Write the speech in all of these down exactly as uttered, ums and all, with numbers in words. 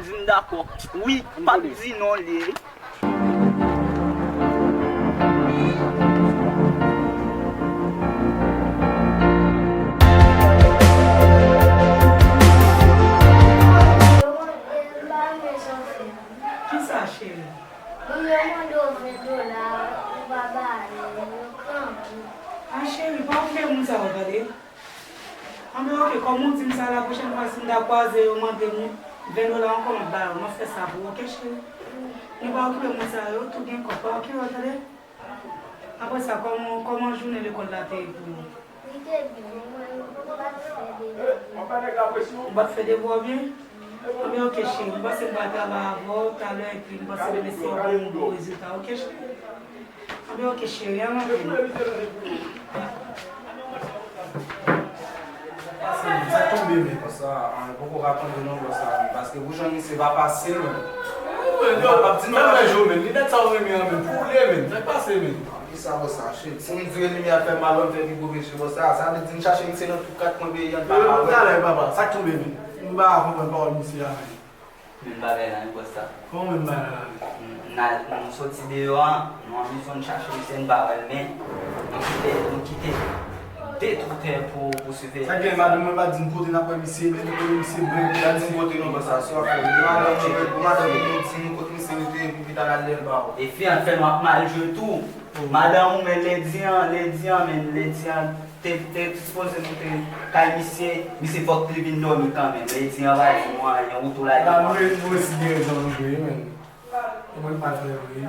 Di m dakò. Wi, m p ap di non li. Kisa, cheri? Moun yo mande w ven dola, ou pa ba yo, yo krankè. A, cheri, pa okipe moun sa yo, tande. Anben, oke, kòm ou di m sa, la pwochèn fwa, si m ta kwaze yo mande m ven dola ankò, m ap ba yo. M ap fè sa pou ou, oke, cheri? Men pa okipe moun sa yo, yo tou gen kòb, pa okipe yo, tande? Apre sa, kòman, kòman jounen lekòl la te ye pou ou? Li te byen, mwen, m pa t fè devwa. Ou pa t fè devwa w byen? Anben, oke, cheri, m panse m va travay avè w talè, epi m panse m ap eseye ba w yon bon rezilta, oke, cheri? Anben, oke, cheri, an antre. Sa tonbe, men. Bòs la, an, poko ka tonbe non, bòs la, men. Paske pou jan misye pa pase, men. Mwen, yo, pa di nan lè jo, men. Linèt sa ou renmen an, men. Pou ou ye, men. Sa k pase, men. Kisa, bòs la, cheri? Si m di w limyè fè mal, wè m fè pi gwo peche, bòs la. Sa vle di m chache misye nan tout kat kwen peyi an, m pa ka wè. Talè, papa, sa k tonbe, men. M pa ka konprann pawòl misye a, men. Menm bagay la, wi, bòs la. Kòman menm bagay la, wi? N al, nou soti deyò a, nou anvi zòn chache misye, n pa wè l, men nou kite, nou kite de twou tè pou, pou siveye. Sa gen, madanm mwen pa di m kote n ap wè misye, men nou konnen misye byen. Pa di m kote non, bòs la, si w ap fè, madanm mwen, pou madanm mwen di nou kote misye rete, pou pita n al lè l ba w. E fi an fè nou ap mal jwe tou. Madanm ou, men lendi an, lendi an, men lendi an, te, te sipoze nou te kay misye, misye fòk li vin dòmi kanmenm. Lendi an pa di nou anyen, ou tou lage mwen. Mwen, mwen osi gen rezon nou vre, men. Mwen pa vle vre.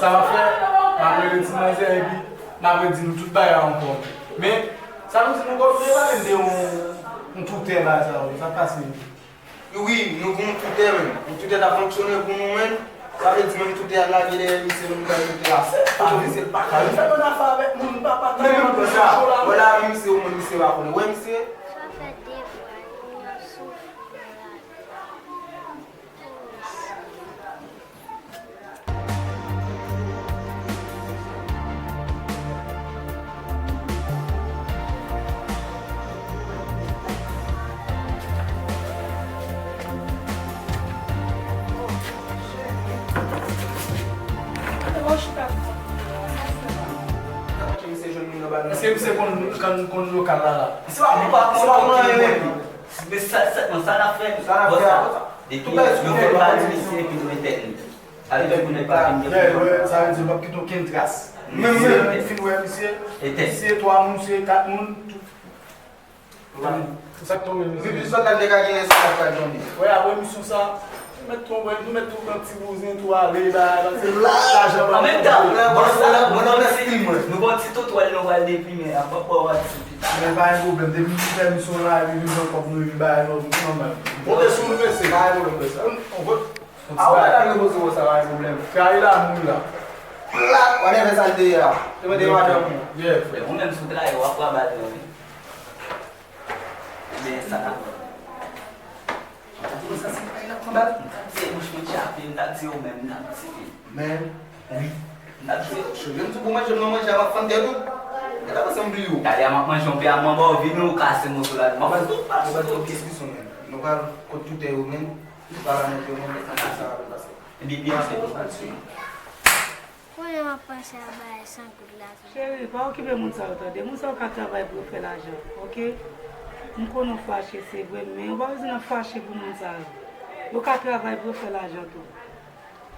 Sa m ap fè, m ap rele ti manzè, epi m ap redi nou tout bagay ankò. Men, sa nou di nou konn vle pale m de yon, yon toutè bagay sa yo, sa k pase? Wi, nou gen yon toutè, men. Yon toutè t ap fonksyone pou nou, men. Sa vle di, menm toutè a lage dèyè misye, nou bay toutè a. Se pa vre, se pa ka. Li fè bann afè avèk moun, papa, men menm pou sa, wè lavi misye, omen misye pa konnen. Wè misye. Sa fè de vwa, yon souf, yon laj. Èske misye konn, konn, konn lokal la, la? Misye pa, misye pa konn anyen, men. Men sa, sa, non, sa n ap fè, sa n ap fè a, depi yo fè pale misye, epi nou etèn. Sa vle di pou nèg pa vin gen pwoblèm. Sa vle di yo p ap kite okenn tras. Menm, menm, fin wè misye, misye twa moun, misye kat moun, tout. Se sa k tonbe, misye. Depi sòt la, nèg a genyen sa k ap tonbe. Wè, apre misyon sa, nou mèt tonbe, nou mèt tou pran ti bouzen, tou ale, ba, ba, se lajan. An menm tan, bòs la, nou ba w ti, nou ba w ti totwèl, nou pral deplimen, ap ba w ti pita. Men pa gen pwoblèm, depi nou fè misyon la, epi nou pran kòb nou, epi bagay nou, nou nòmal. Monte sou nou, mesye. Pa gen pwoblèm, mesye. On, on, on, a, ou pa ta repoze wè sa, pa gen pwoblèm. Kare la, nou la. Plat, w a fè sa l te ye a. Te mande madanm ou. Yeah, frè. Ou menm sou traye, w ap pran bal nan men. Men sa la. Sa se pa la konbat. M t ap di bouch mwen chape, m t ap di ou menm, m t ap di. Men. Wi. M t ap di. Cheve m di pou manje, m nan manje, m ap fann tèt ou. Gade avan san m bliye w. Talè a m ap manje yon pye a manba, ou vini ou kase moso la. M ap fè tout pati tout pye. Nou pral kot toutè yo, men. Nou pa la nèt yo, men. Sa va pase. Epi byen se pou pati. Kounye a m ap panse a bagay san goud la tou. Cheri, pa okipe moun sa yo, tande. Moun sa yo ka travay pou yo fè lajan, oke? M konnen w fache, se vre, men ou pa bezwen ap fache pou moun sa yo. Yo ka travay pou yo fè lajan tou.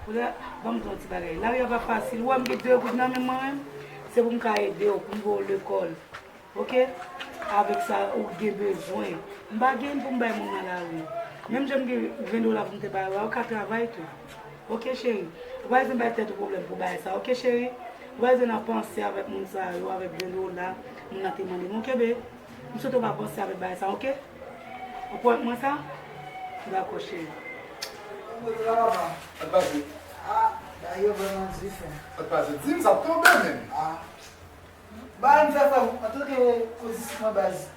Ou lè, ban m di w yon ti bagay. Lari a pa fasil. Ou wè m gen de goud nan men mwen menm, se pou m ka ede w, pou m voye w lekòl. Oke? Avèk sa ou gen bezwen. M pa gen pou m bay moun nan lari. Menm jan m gen ven dola pou m te bay ou a, ou ka travay tou. Oke, cheri? Ou pa bezwen bay tèt ou pwoblèm pou bagay sa, oke, cheri? Ou pa bezwen nan panse avèk moun sa yo, avèk ven dola moun nan te mande m, oke, bebe? M swete ou pa panse avèk bagay sa, oke? Ou pran mwen sa? Dakò, cheri. Ou kote la, papa? Sa k pase? Ah, bagay yo vrèman difen. Sa k pase? Di m, sa ap tonbe menm. Ah. Bagay m fè, frè m, antanke kondisip mwen baz.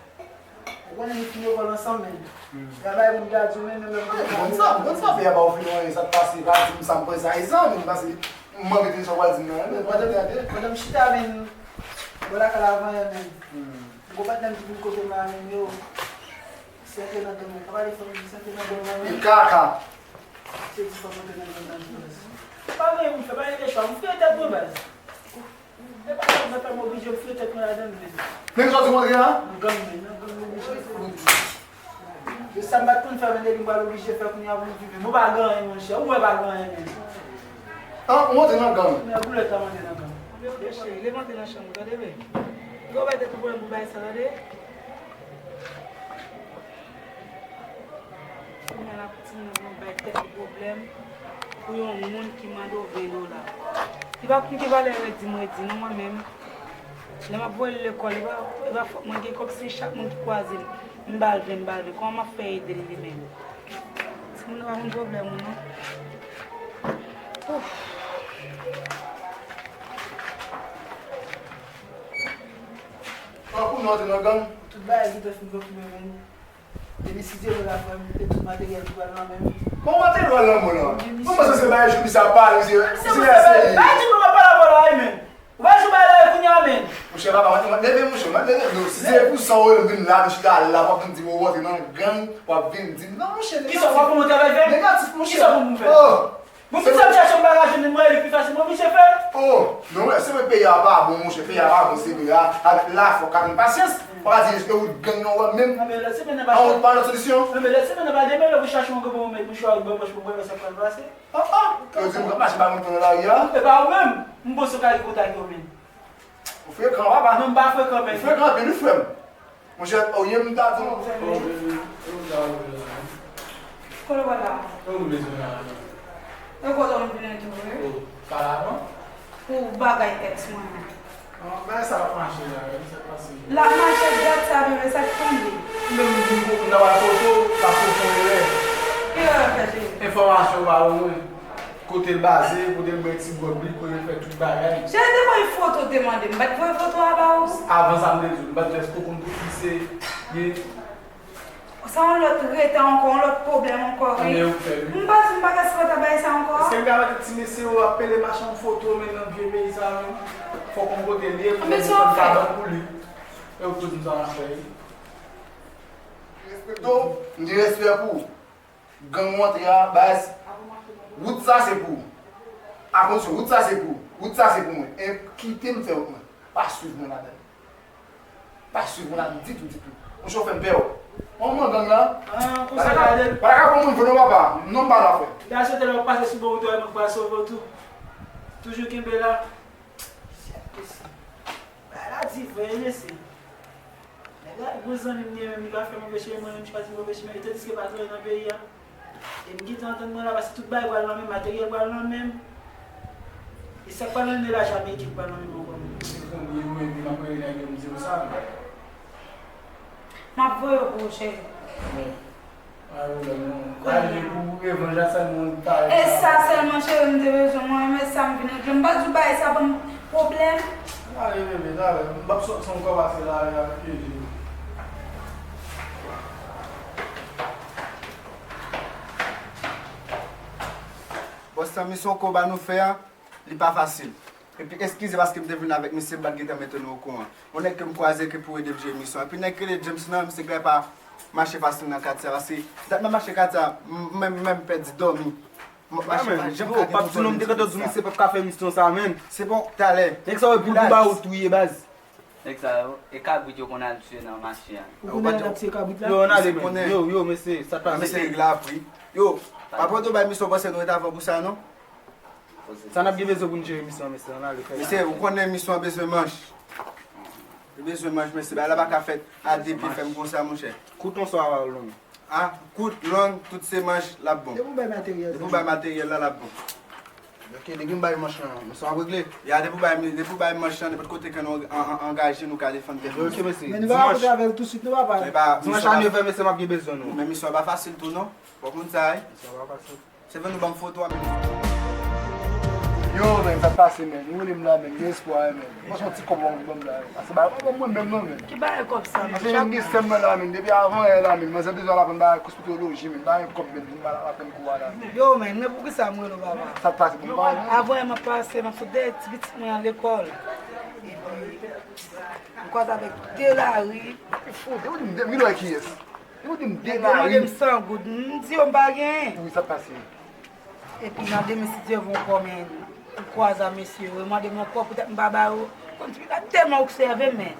Ou konnen nou fin lekòl ansanm, men. Hmm. Travay moun gad yo, men, men, men, men. Bon, sa, bon, sa fè a ba ou fin wè, sa k pase, pa di m sa m panse a, e zanmi m, paske m manke tande sa w pral di m nan, men, pandan, pandan m chita, men, bò lakay la vanyan, men. Hmm. Gwo patnè m ki vin kote m la, men, yo, sèke nan dan mwen, pa pale fò, sèke nan dan mwen, men. Kaka. Te di fòk mwen te nan gang nan. Pa gen moun fè, pa gen de chwa. Mwen fè tèt mwen baz. E pa sa mwen fè, mwen oblije, mwen fè tèt mwen ladan l menm. Nèg sòti montre a? Nan gang men, nan gang mwen oblije fè. E sa m pa t konn fè, men depi m pral oblije fè kounye a pou m viv. Mwen pa gen anyen, monchè. Ou wè pa gen anyen menm. An, ou monte nan gang? Men boulèt la monte nan gang. Yo, cheri, leve antre nan chanm ou, tande, bebe. Yo, bay tèt ou pwoblèm pou bay sa, tande. Kounye a la, timoun yo bay tèt li pwoblèm pou yon moun ki mande w ven dola. Li pa konn ki valè redi m redi non, mwen menm. Lè m ap voye l lekòl, li pa, li pa fòk mwen gen kòb, se chak moun ki kwaze m, m ba l ven, m ba l ven. Kòman m ap fè ede l li menm? Timoun yo pa konn pwoblèm ou non. Ouf. An, kounye a w te nan gang? Tout bagay gentan fin konfime menm. Depi si Dye vle la, frè m, e tout materyèl ki pral nan men m. Bon, materyèl nan men w la. Mwen panse se bagay Joby sa pale, se, se, se, se, bay di mwen pa la vòlò a, men. Ou pa jou bay la, kounye a, men. Monchè, papa, mwen, mwen leve, monchè, mwen leve. Non, si se pou san euro, m vin la, m chita la, w ap vin di m ou rantre nan gang, w ap vin di m, non, monchè, negatif. Kisa w ap monte avèk fè? Negatif, monchè. Kisa pou m fè? Oh! Bon, si sa m chache yon bagay, jwenn mwen, li pi fasil, mwen oblije fè. Oh, non, se vre, peyi a pa bon, monchè, peyi a pa bon, se vre, a, avèk lafò, ka gen pasyans. Ou pa di, èske ou gang nan wè menm? An, men lòt semèn nan pa. An, ou pa lòt solisyon? An, men lòt semèn nan pa demen, lè ou chache yon gwo bon mèt mouchwa, yon bon pòch pou mwen, sa pral pase. Oh, oh, yo di m k ap mache ba moun pran nan lari a. E pa ou menm, m panse w ka gen kontak yo menm. Ou frekan, papa. Non, m pa frekan, men. Ou frekan anpil, wi, frè m. Monchè, oye m ta di w. Kote w pral la? E kote w vin tou, wi? Pou bagay èks mwen an. Bagay sa ap mache la, wi, sa k pase. L ap mache, dat sa, bebe, sa k tonbe? Menm m vin pou m ta ba foto, paske w fè yon erè. Ki erè w fè, cheri? Enfòmasyon w ba mwen. Kote l baze, kote l bwè ti gwòg li, kote l fè tout bagay. Cheri, te voye foto, te mande m. M pa t voye foto a ba ou? Avan sa, m te di w, m pa t di w, èske w konn pou ki se ye? Sa yon lòt reta ankò, yon lòt pwoblèm ankò, wi. Anben, ou fè, wi. M pa di m pa ka sipòte bagay sa ankò. Èske m ka mete ti mesye yo ap pele machann foto, men nan vye peyi sa, men fòk yon kote l ye, pou mwen konn kabann pou li. E ou pou di m sa m ap fè, wi. Respekte w, m gen respè pou ou. Gang ou antre a, baz, wout sa se pou ou. Atansyon, wout sa se pou ou. Wout sa se pou mwen. E kite m fè wout mwen. Pa swiv mwen ladan l. Pa swiv mwen ladan l ditou, ditou. Monchè, w fè m pè w. Manman gang la. Ah, konsa gade. Pa ka pran moun vre non, papa. Non, m pa la, frè. Li ta swete lè w pase sou bò wout ou, mwen pral sove w tou. Toujou kenbe la. Bagay la di vre, mesye. Nèg la, gwo zanmi m li menm, li pa fè move chemen, mwen menm m chwazi move chemen, tandiske pa gen anyen nan peyi a. E m gentan antann mwen la, paske tout bagay pral nan men m, materyèl pral nan men m. E sa k pral nan men m la, Jamaique pral nan men m ankò. Se konbyen mwen di m ap rele nèg yo, m di yo sa. M ap voye yo pou ou, cheri. Bon. Pa gen pwoblèm, non. Kounye a. Sa vle pou revanj la sèlman ou ta. E sa sèlman, cheri, m te bezwen, mwen, men sa m vin regle. M pa di w bagay sa ban m pwoblèm. Ale, bebe, talè. M p ap sòti ankò pase la, avèk P J. Bòs lan, misyon ke w ba nou fè a, li pa fasil. Epi eskize paske m te vin avèk misye, m pa t gentan mete nou okouran. Yon nèg ke m kwaze ke pou ede m jere misyon. Epi nèg ki rele James lan, misye gen pa mache fasil nan katye a. Paske dat m ap mache katye a, m, m, m menm pèdi dòmi. M ap mache fasil. Yo, p ap di non, m te gentan di w misye p ap ka fè misyon sa, menn. Se bon, talè. Nèg sa yo, pou, pou ba ou touye, baz. Nèg sa yo, e kabrit yo konn al tiye nan mache a. Ou konnen nèg ap tiye kabrit la? Yo, ann ale, men. Yo, yo, mesye, sa t pase? Mesye, regle a pri. Yo, pa pote bay misyon, panse nou ret avan pou sa, non? Sa n ap gen bezwen pou n jere misyon an, mesye, ann ale fè sa. Mesye, ou konnen misyon an bezwen manch. Li bezwen manch, mesye, bagay la pa ka fèt a de pye fè m konsa, monchè. Kout, yon swa long. A, kout, long, tout se manch, l ap bon. Depi w bay materyèl. Depi w bay materyèl la, l ap bon. Ok, depi m bay manch lan, misyon ap regle. Ya, depi w bay, depi w bay manch lan, nenpòt kote ke nou an-, an-, angaje, nou ka defann tèt nou. Ok, mesye. Men nou pa rakontre avè l tousuit, non, papa. Dimanch a nèf è, mesye, m ap gen bezwen nou. Men misyon an pa fasil tou, non. Fò w konn sa, wi. Misyon an pa fasil. Se vre nou ban m foto a, men. Yo, men, sa k pase, men? Ou rele m la, men, gen espwa, men. Mwen se yon ti kòb ou anvi ban m la, men. Pase ba, ban m mwen menm, non, men. Ki bagay kòb sa, men? Pase menm gen sè m nan la, men. Depi avan yè la, men. Manzè bezwen al aprann bagay kosmetoloji, men. Pa gen kòb, men, vin ba l al aprann kou a la, men. Yo, men, men poukisa m rele w, papa? Sa k pase, bon, pa, non? Avan yè m ap pase, m ap sot dèyè ti pitit mwen an lekòl. Epi, m kwaze avèk de lari. Ou di m de, m gen dwa kiyès? Ou di m de lari. Yo mande m san goud. M di yo m pa gen. Wi, sa k pase? Epi nan demen, si Dye vle, ankò, men, ou kwaze a mesye yo, yo mande m ankò, poutèt m pa ba yo. Konn ti piga tèlman obsève m, men.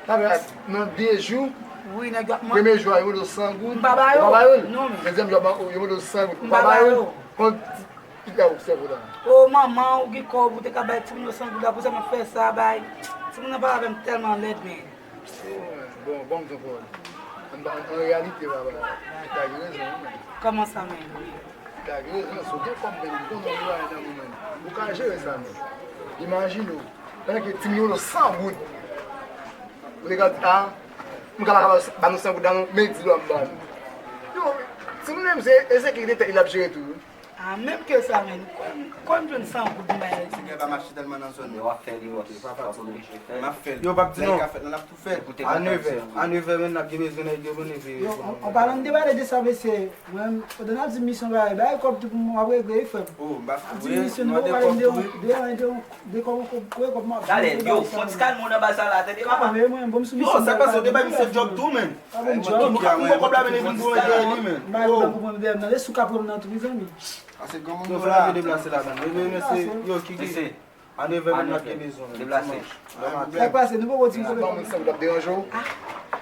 Sa vle di, nan de jou, wi, nèg yo ap man- premye jou a, yo mande w san goud, m pa ba yo. Ou pa ba yo l? Non, men. Dezyèm jou a, yo mande w san goud, ou pa ba yo l? M pa ba yo. Konn ti piga obsève w la. O, manman, ou gen kòb, ou te ka bay timoun yo san goud la, pou sa m ap fè sa, bay. Timoun nan pale avè m tèlman lèd, men. Bon, bon, m di w pawòl. An, an, an reyalite, papa, ou ta gen rezon, wi, men. Kòman sa menm? Ou ta gen rezon, si w gen kòb, men, m konnen w gen lajan nan men w, men. Ou ka jere sa, men. Imajine w, pandan ke timoun yo san goud. Ou te ka di, a, m ka pa ka ba nou san goud la, non, men di lò m ba nou. Yo, timoun menm, se ensekirite tèt li l ap jere tou, wi. A, menm ke sa, men, kwè m, kwè m jwenn san goud m bay. Ti nèg pa mache tèlman nan zòn nan. W ap fè li, w ap, w ap oblije fè. M ap fè l. Yo, p ap di non. Lè y ka fèt la, n ap tou fè l. Ekoute, a nèv è, a nèv è menm n ap gen bezwen nèg yo, bon, nèg yo. Yo, an, an palan de pale de sa, mesye, mwen, pandan n ap di misyon, bay, bay kòb tou pou mwen, w ap regle, wi, frè m. O, m ap di misyon, nou pale de, de, de, de kòb, kòb, kòb m ap di. Talè, yo, fò ti kalme w nan baz sa la, tande, papa. Yo, sa k pase, w te bay misye djòb tou, men. Pa bon djòb. Yo, m ap fè kòb la, men li vin pou mwen dèyè li, men. M pa konprann dèyè m nan. Lè sou ka pran m nan tou, mezanmi. Pase granmoun yo la. Deplase la, men. Yo, Kiki. A nèv è menm n ap gen bezwen, men. Deplase. Sa k pase, nou poko di m sou. Ban moun san goud ap deranje w? A,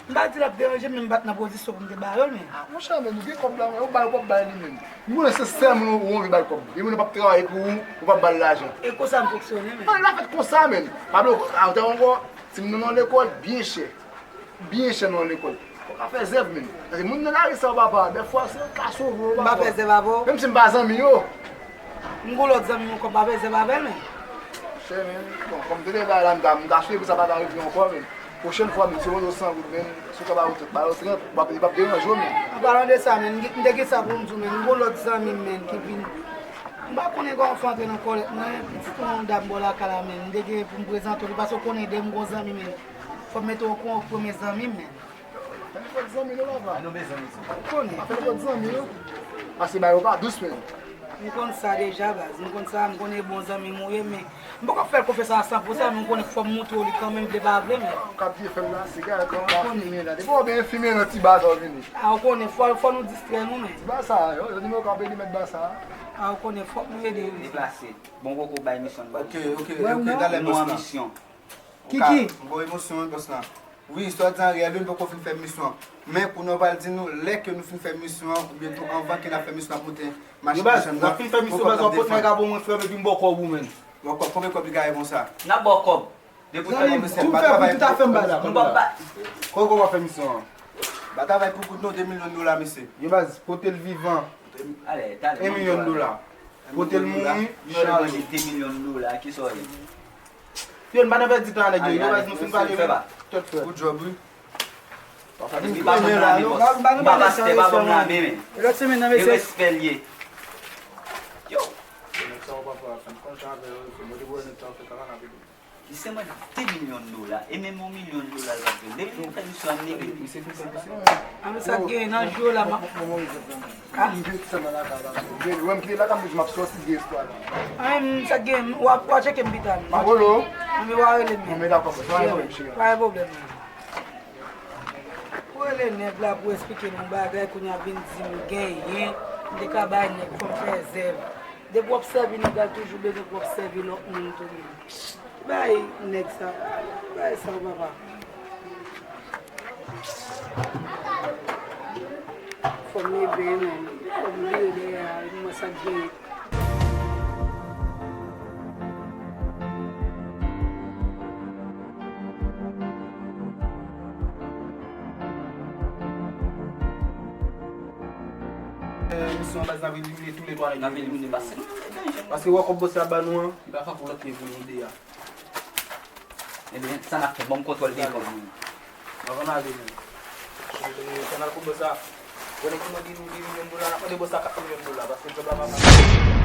m pa di l ap deranje, men m pa t nan pozisyon pou m te ba yo l, men. A, monchè, men nou gen kòb la, men ou ba yo kòb, bay li menm. M konnen se sèl moun ou anvi ba l kòb. Gen moun ou p ap travay pou ou, ou p ap ba l lajan. E konsa m fonksyone, men. An, l ap fèt konsa, men. Pa bliye, a, ou te wè ankò, timoun nan lekòl, byen chè. Byen chè nan lekòl. Fò w ka fè zèv, men. Paske moun nan lari sa yo, papa, dèfwa se yo k ka sove w, papa. M pa fè zèv avè w. Menm si m pa zanmi yo. M gon lòt zanmi m ankò, m pa fè zèv avè l, men. Chè, men. Bon, kòm te de bagay la, m ta, m ta swete pou sa pa ta rive ankò, men. Pwochèn fwa, men, si yo mande w san goud, men, si w ka ba yo trant, ba yo trant, w ap, li p ap deranje w, men. An palan de sa, men, m te gen sa pou m di w, men, m gon lòt zanmi m, men, ki vin. M pa konnen kòman fè antre nan kòlèt mwen, pitit yon dam bò lakay la, men, m te gen pou m prezante w li, paske w konnen, depi m gon zanmi, men, fò m mete w okouran premye zanmi m, men. Fè n fè zanmi nou la, va. An nou bezwen misye. Ou konnen. Fè n fè zanmi nou. Paske bagay yo pa dous, men. M konn sa deja, baz. M konn sa, m konnen bon zanmi m ou ye, men m poko fè l konfyans a san pou san, men m konnen fò m moutre w li kanmenm, vle pa vle, men. Ou ka byen fè l la, se gade kòman w ap fimen la. Depi w byen fimen nan ti ba sa w vini. A, ou konnen, fò, fò nou distrè nou, men. Ti ba sa, yo, yo di m yo ka peye li mèt ba sa. A, ou konnen, fòk nou ede li. Deplase. Bon, koko bay misyon. Ok, ok, ok, talè, bòs la. Kiki. M gon emosyon, wi, bòs la. Wi, istwa di an reyèl, wi, n poko fin fè misyon an. Men, kounye a w pral di nou, lè ke nou fin fè misyon an, oubyen tou anvan ke n ap fè misyon an, ap moute machin machann nan. N ap fin fè misyon, baz, w ap pot nèg a bon mwen, frè m, epi m ba w kòb ou menm. Bon, kòb, konbyen kòb li gaye konsa? N ap ba w kòb. Depi w fè misyon, tout fè pou tout afè m, baz. Nou p ap ba. Kòb, kòb w ap fè misyon an? Ba travay pou kout non, de milyon dola, mesye. Yo, baz, pote l vivan. Ale, talè. En milyon dola. Pote l mouri, chale. De milyon dola, kisa w ye? Yo, n pa nan pèdi tan a nèg yo. Yo, baz, nou fin pale, wi. Tèt frèt. Good job, wi. Epi pa ban nan men, bòs. M pa pastè, pa ban nan men, men. E lòt semèn nan, mesye. E respè l ye. Yo. Li sèlman de milyon dola, e menm yon milyon dola l pa t jwenn. Depi m fè misyon an, m nègre. An, sa k genyen nan jou la, m ap. Ou wè m kite lakay la, m ap sòti de istwa la. An, sa k genyen, w a, w a tcheke m pita. M ap rele w. An, men w a rele m. Bon, men dakò, pa gen pwoblèm, cheri. Pa gen pwoblèm. Ou rele nèg la pou eksplike nou bagay, kounye a vin di m genyen, m te ka bay nèg, fò m fè zèv. Depi w ap sèvi nèg la, l toujou bezwen pou w ap sèvi lòt moun tou menm. Bay nèg sa, bay sa w papa. Fò m leve, men. Fò m vire dèyè a, m wè sa k genyen. Misyon an, baz, n ap elimine toulètwa nèg yo. N ap elimine, paske nou nan danje. Paske w wè kòb bòs la ba nou an, li pa fè pou lòt nèg pou nou de a. Ebyen, sa n ap fè, ban m kontwòl de kòb mwen. Anvan n ale, men. Sa n al pou bòs la. Bon, nèg ki mande nou de milyon dola, n ap mande bòs la kat milyon dola, paske djòb la pa fasil.